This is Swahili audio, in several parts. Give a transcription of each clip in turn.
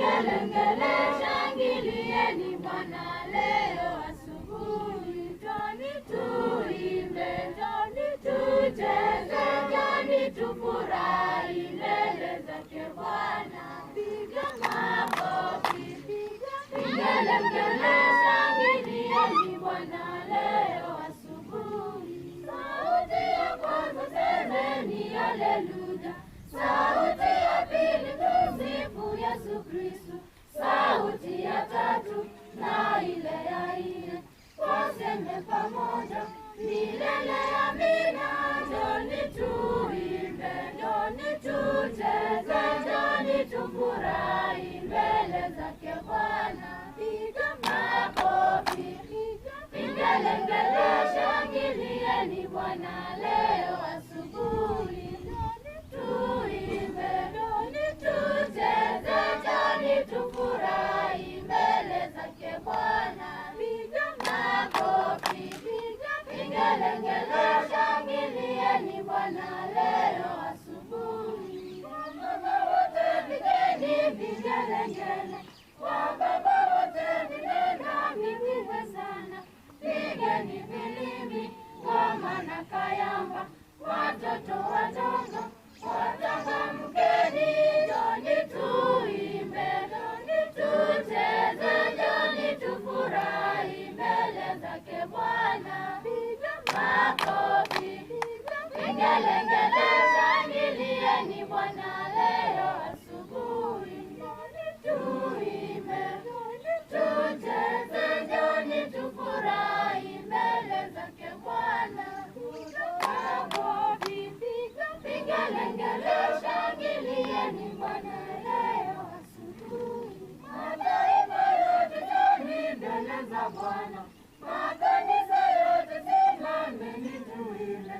vigelegele, shangilieni Bwana leo asubuhi. Njoni tuimbe, njoni tucheze, njoni tufurahi mbele zake Bwana. Piga makofi, piga vigelegele, shangilieni Bwana leo asubuhi. Sauti ya kwanza semeni haleluya, sauti ya pili tumsifu Yesu Kristo, sauti ya tatu na ile ya nne waseme pamoja milele amina. Njoni tuimbe, njoni tucheze, njoni tufurahi mbele zake Bwana. Piga makofi, piga vigelegele, shangilieni Bwana leo asubuhi. Njoni tuimbe, njoni tucheze, njoni tufurahi mbele zake Bwana. Piga makofi, piga vigelegele, shangilieni Bwana leo asubuhi. Wamama wote pigeni vigelegele, wababa wote vinena vipigwe sana, pigeni filimbi, ngoma na kayamba, watoto wadogo wachangamkeni. Njoni tuimbe, njoni tucheze, njoni tufurahi mbele zake Bwana. Piga makofi, piga vigelegele, shangilieni Bwana leo asubuhi. Njoni tuimbe, njoni tucheze, njoni tufurahi mbele zake Bwana. Piga makofi, piga vigelegele, shangilieni Bwana leo asubuhi. Mataifa yote njoni mbele za Bwana, makanisa yote simameni tuimbe.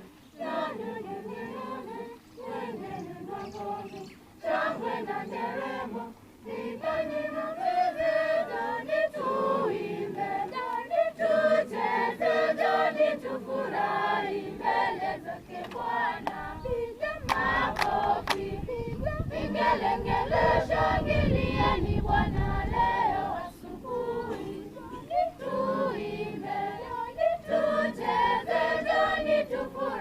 Shangwe na nderemo, pigeni mcheze, njoni tuimbe, njoni tucheze, njoni tufurahi mbele zake Bwana. Piga makofi, piga vigelegele, shangilieni Bwana leo asubuhi. Njoni tuimbe, njoni tucheze, njoni tufurahi.